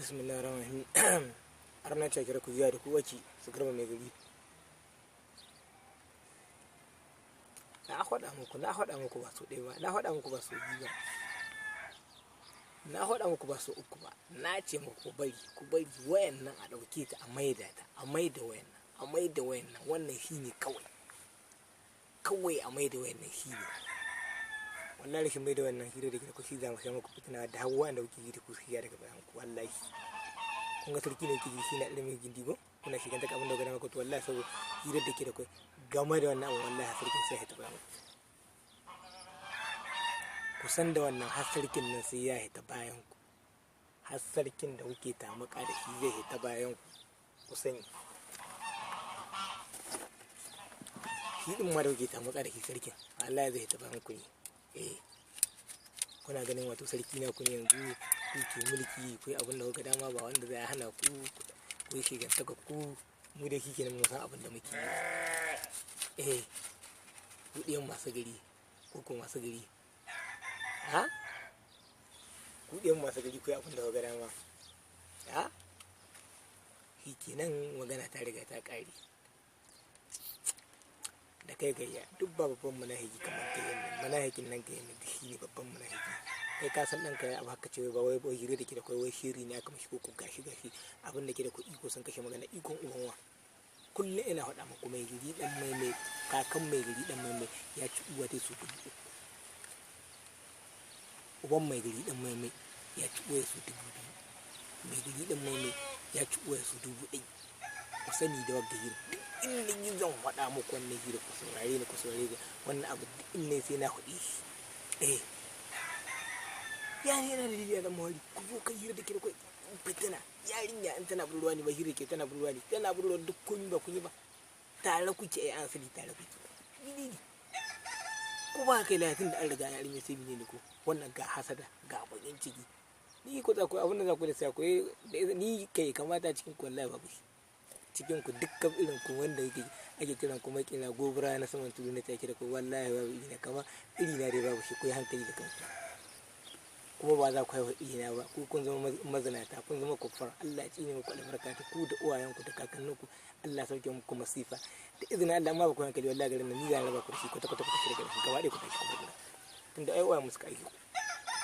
Bismillahir rahmanir rahim. Arna ce kira ku jiya da ku waki su garba mai gari. Na faɗa muku, na faɗa muku ba so ɗaya ba, na faɗa muku ba so biyu ba. Na faɗa muku ba so uku ba. Na ce muku ku bari, ku bari wayan nan a ɗauke ta a maida ta, a maida wayan nan, a maida wayan nan. Wannan shine kawai. Kawai a maida wayan nan shine. Wallahi rashin maida wannan hira da ke ku shi za mu sha muku fitina da har wa'anda kuke yi da ku shiga daga bayan ku wallahi. Kun ga sarki ne kuke ji shi na ɗan mai gindi ko? Kuna shigan taka abin da gana muku to wallahi saboda hirar da ke da kai game da wannan abu wallahi sarkin sai ya taɓa muku. Ku san da wannan har sarkin nan sai ya hita bayan ku. Har sarkin da kuke tamuka da shi zai hita bayan ku. Ku sani. Shi ɗin ma da kuke tamuka da shi sarkin wallahi zai hita bayan ku ne. Eh. Kuna ganin wato sarki na ku ne yanzu ku ke mulki ku yi abin da kuka dama ba wanda zai hana ku ku yi shigantaka ku mu dai shi kenan mun san abin da muke yi. Eh. Ku ɗiyan masu gari ko ko masu gari. Ha? Ku ɗiyan masu gari ku yi abin da kuka dama. Ha? Shi kenan magana ta riga ta ƙare. Da kai gayya duk ba babban munafiki kamar gayyan nan. Munafikin nan gayyan nan shi ne babban munafiki. Kai ka san ɗanka ya abu haka ce ba wai hira da ke da kai wai shiri ne aka mashi ko ko gashi gashi abin da ke da kuɗi ko sun kashe magana ikon uban wa. Kullum ina faɗa muku mai gari ɗan mai mai kakan mai gari ɗan mai mai ya ci uwa ta su 3000. Uban mai gari ɗan mai mai ya ci uwa su 2000. Mai gari ɗan mai mai ya ci uwa su 1000. Ku sani da wagga hira duk inda ni zan faɗa muku wannan hira ku saurare ni ku saurare ni wannan abu duk inda sai na faɗi shi. Eh. Ya ne yana da dalili a zama wari ku zo kai hira da ke da kai fitina yarinya in tana budurwa ne ba hira ke tana budurwa ne tana budurwa duk kun ba kun yi ba tare kuke ai an sani tare kuke. Ni ne. Ko ba kai lafiya da an riga yarinya sai mene ne ko wannan ga hasada ga bakin ciki. Ni ko za ku abin da za ku da sai ku ni kai kamata cikin ku wallahi babu shi. Cikin ku dukkan irin ku wanda yake ake kiran ku makina gobara na saman tudu na take da ku wallahi babu ina kama iri na dai babu shi ku yi hankali da kanku. Kuma ba za ku haihu iri na ba ku kun zama mazinata kun zama kuffar Allah ya tsine muku albarka ta ku da uwayenku da kakanninku Allah ya sauke muku masifa da izinin Allah ma ba ku hankali wallahi garin nan ni zan raba ku da shi kwata kwata ku tashi daga garin gaba ɗaya ku tashi ku bar garin. Tunda ai uwayen mu suka aike ku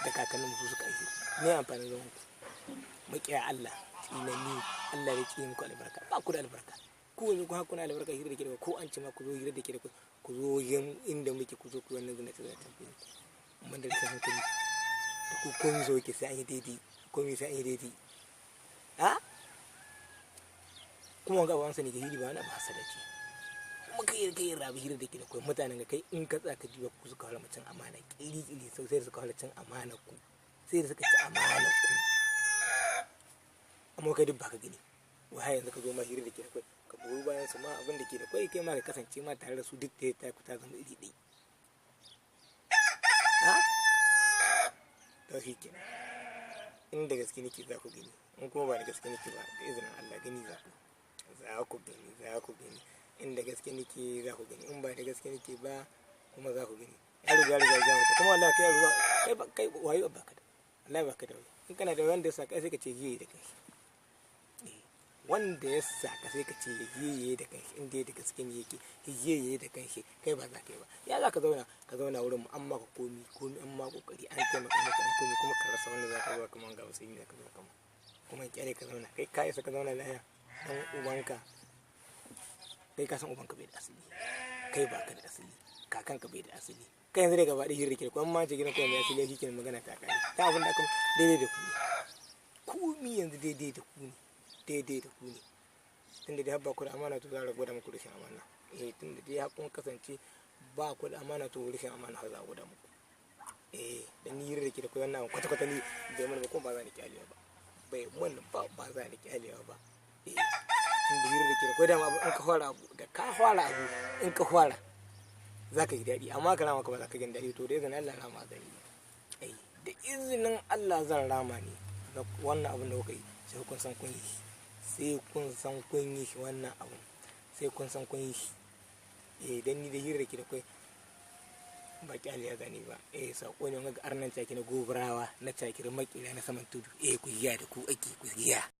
da kakannin mu su suka aike ku me amfanin zaman ku maƙiya Allah tsinanni Allah ya tsine muku albarka ba ku da albarka ku yanzu ku hakuna albarka hira da ke da ko an ce ma ku zo hira da ke da ku zo yin inda muke ku zo ku wannan zina ta zina ta mun da rashin hankali da ku komi zo ke sai an yi daidai komi sai an yi daidai ha kuma ga ban sani ga hiri ba wani abu hasada ce kuma kai kai rabi hira da ke da kai mutanen ga kai in ka tsaka jiwa ku suka fara cin amana kiri kiri sai da suka fara cin amana ku sai da suka ci amana ku amma kai duk baka gani wai yanzu ka zo ma hira da ke da kai ka goyi bayan su ma abin da ke da kai kai ma ka kasance ma tare da su duk da ta ku ta zama iri ɗaya ha to shi kenan inda gaske nake za ku gani in kuma ba da gaske nake ba da izinin Allah gani za ku za ku gani za ku gani inda gaske nake za ku gani in ba da gaske nake ba kuma za ku gani ya riga riga ya mutu kuma wallahi kai ruwa kai ba kai wayo ba ka da wallahi ba ka da wayo in kana da wanda ya saka sai ka ce yiye da kai wanda ya saka sai ka ce yiye da kai in dai da gaske ne yake yiye da kai kai ba za ka yi ba ya za ka zauna ka zauna wurin mu an maka komi komi an ma kokari an taimaka maka an komi kuma ka rasa wanda za ka zo kaman ga wasu yi ka zo kaman kuma kyale ka zauna kai ka isa ka zauna lafiya dan ubanka kai ka san ubanka bai da asali kai ba ka da asali kakanka bai da asali kai yanzu dai gaba ɗaya hirri ke kuma ma ce gidan kuma mai asali shi ke magana ta kare ta abin da aka daidai da ku ne komi yanzu daidai da ku ne daidai da ku ne tunda dai har ba ku da amana to za a gwada muku rashin amana eh tunda dai har kun kasance ba ku da amana to rashin amana har za a gwada muku eh dan ni hirri ke da ku wannan kwata kwata ni bai mana ba kuma ba za ni kyalewa ba bai mana ba ba za ni kyalewa ba eh tunda hirri ke da ku dama abu in ka fara abu da ka fara abu in ka fara za ka ji daɗi amma ka rama ka ba za ka jin daɗi to da izinin Allah rama zan yi ai da izinin Allah zan rama ne wannan abin da kuka yi sai kun san kun yi shi sai kun san kun yi shi wannan abin sai kun san kun yi shi eh dan ni da hira da ke da kai Ba kyale ya zane ba. Eh, sako ne wanga arnan caki na gobarawa na cakir makira na saman tudu. Eh, ku giya da ku ake ku giya.